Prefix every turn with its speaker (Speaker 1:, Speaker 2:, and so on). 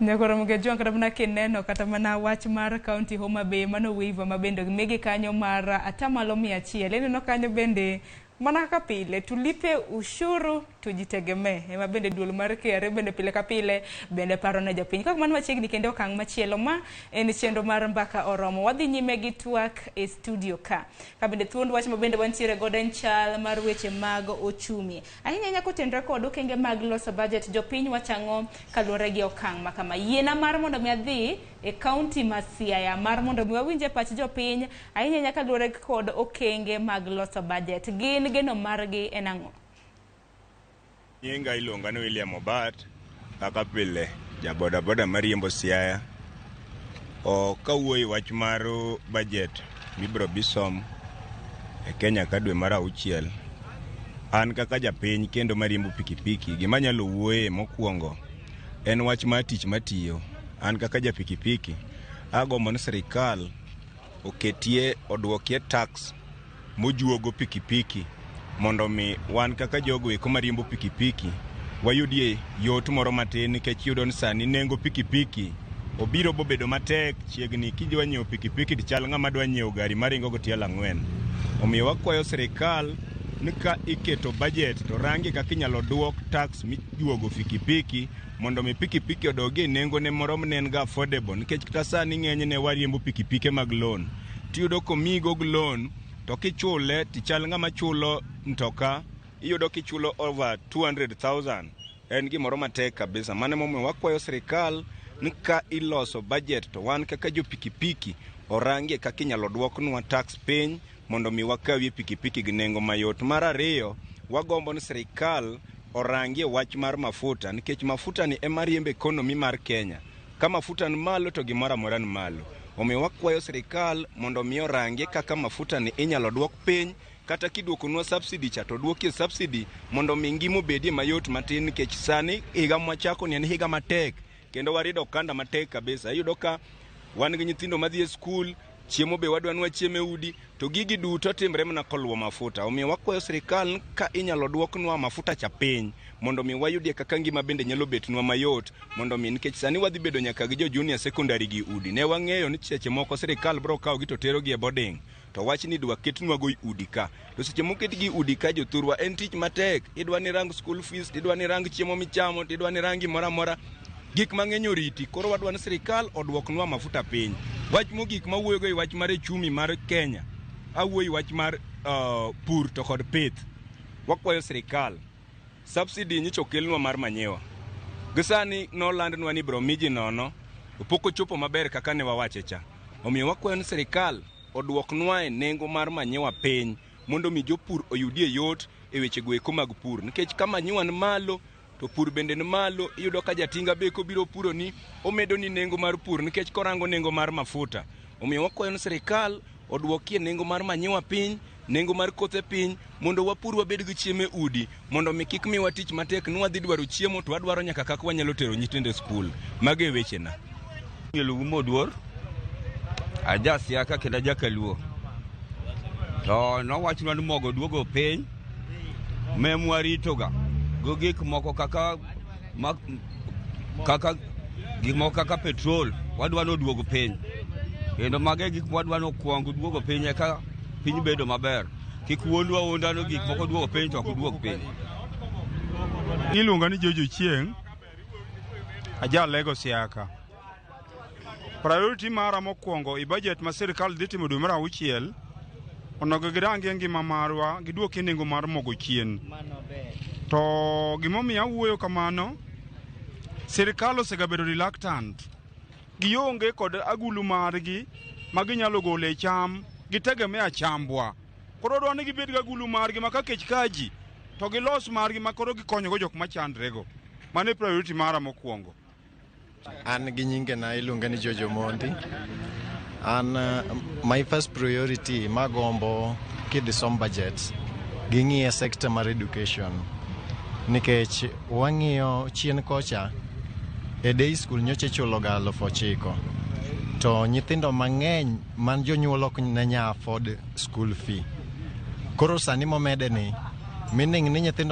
Speaker 1: Nyakoro Mugejwang' kata mana kineno kata mana wach mar county Homa Bay mano waiver ma bende migi kanyo mar 100%. Ineno kanyo bende mana kaka pile tulipe ushuru tujitegemee ema bende duol mar KRA bende pile ka pile bende paro ne jopiny. Kok mano machiegni kendo okang' machielo ma en chenro mar mbaka oromo. Wadhi nyime gi twak e studio ka. Ka bende thuond wach ma bende wantiere godo en chal mar weche mag ochumi. Ahinya ahinya kotenore kod okenge mag loso budget, jopiny wacho ang'o kaluwore gi okang' ma kama. Yiena mar mondo mi adhi e kaunti ma Siaya mar mondo mi wawinje pach jopiny ahinya ahinya kaluwore kod okenge mag loso budget. Gin geno margi en ang'o?
Speaker 2: Nyinga iluonga ni William Obat, kaka pile ja bodaboda mariembo Siaya. O kawuoyo e wach mar budget mibiro bi som e Kenya ka dwe mar auchiel, an kaka japiny kendo mariembo pikipiki, gima anyalo wuoye mokwongo en wach mar tich matiyo. An kaka ja pikipiki, agombo ni sirikal oketie oduokie tax mojuogo pikipiki mondo mi wan kaka jogo eko mariembo pikipiki wayudie yot moro matin nikech iyudo ni sani nengo pikipiki obiro bobedo matek chiegni kidwa nyiewo pikipiki to chal ng'ama dwa nyiewo gari maringo go tielo ang'wen. Omiyo wakwayo sirikal ni ka iketo budget to rangi kaka inyalo duok tax mijuogo pikipiki mondo mi pikipiki odogi e nengone moro mane en ga affordable nikech kata sani ng'enyne wariembo pikipike mag loan tiyudo komiyigo loan to kichule tichal ng'ama chulo mtoka iyudo kichulo over 200,000 en gimoro matek kabisa. Mano emomiyo wakwayo sirikal ni ka iloso budget to wan kaka jo pikipiki orangie kaka inyalo duoknwa tax piny mondo mi wakawie pikipiki gi nengo mayot. Mar ariyo, wagombo ni sirikal orangie wach mar mafuta nikech mafuta ni ema riembo economy mar Kenya. Ka mafuta ni malo to gimoro amora ni malo. Omiyo wakwayo sirikal mondo mi orangie kaka mafuta ni inyalo duok piny kata kiduokonwa subsidy cha to duokie subsidy mondo mi ngima obedie mayot matin nikech sani higa mwachako ni en higa matek kendo warido okanda matek kabisa. Iyudo ka wan gi nyithindo madhi e skul, chiemo be wadwa ni wachiem e udi to gigi duto timre mana koluwo mafuta. Omiyo wakwayo sirikal ka inyalo duoknwa mafuta cha piny mondo mi wayudie kaka ngima bende nyalo betnwa mayot mondo mi nikech sani wadhi bedo nyaka gi jo junior secondary gi udi. Ne wang'eyo ni seche moko sirikal biro kawo gi to terogi e boarding to wach ni idwa ketnwa go udi ka to seche moketgi udi ka jothurwa en tich matek idwa ni rang school fees tidwa ni rang chiemo michamo tidwa ni rang gimoro amora gik mang'eny oriti koro wadwa ni sirikal oduoknwa mafuta piny wach mogik mawuoyogo e wach mar ochumi mar Kenya awuoyo e wach mar pur to kod pith wakwayo sirikal subsidy nyocha okelnwa mar manyiwa gi sani nolandnwa ni ibiro mi ji nono to pok ochopo maber kaka ne wawache cha omiyo wakwayo ni sirikal oduoknwae nengo mar manyiwa piny mondo mi jopur oyudie yot e wechego eko mag pur nikech ka manyiwa ni malo to pur bende ni malo iyudo ka jatinga be kobiro puroni omedo ni nengo mar pur nikech korango nengo mar mafuta omiyo wakwayo ni sirikal oduokie nengo mar manyiwa piny nengo mar kothe piny mondo wapur wabed gi chiemo e udi mondo mi kik miwa tich matek ni wadhi dwaro chiemo to wadwaro nyaka kaka wanyalo tero nyithindo e skul mago e wechena
Speaker 3: Iluongo Moduor, aja Siaka kendo aja Kaluo. To nowachnwa ni mogo duogo piny, me mwaritoga go gik moko kaka ma, kaka gik moko kaka petrol wadwa ni oduog piny. Kendo mago e gik mwadwa ni okwong duogo piny eka piny bedo maber. Kik wuondwa wuonda ni gik moko duogo piny to ok duog piny.
Speaker 4: Iluonga ni Jojo Chieng', aja Lego Siaka. Priority mara mokwongo i budget ma sirkal dhi timo dwe mar auchiel, onego girangie ngima marwa, giduokie nengo mar mogo chien. To gimomiyo awuoyo kamano, sirkal osegabedo reluctant. Gionge kod agulu margi ma ginyalo golo e cham, gitegemea chambwa. Koro wadwa ni gibed gi agulu margi ma ka kech ka ji, to gilos margi ma koro gikonyogo jok machandrego. Mano e priority mara mokwongo.
Speaker 5: An gi nyingena iluonga ni Jojo Mondi. An my first priority magombo kidhi som budget ging'iye sector mar education nikech wang'iyo chien kocha e day school nyocha ichulo ga 9,000 to nyithindo mang'eny man jonyuol ok ne nya afford school fee. Koro sani momede ni meaning ni nyithindo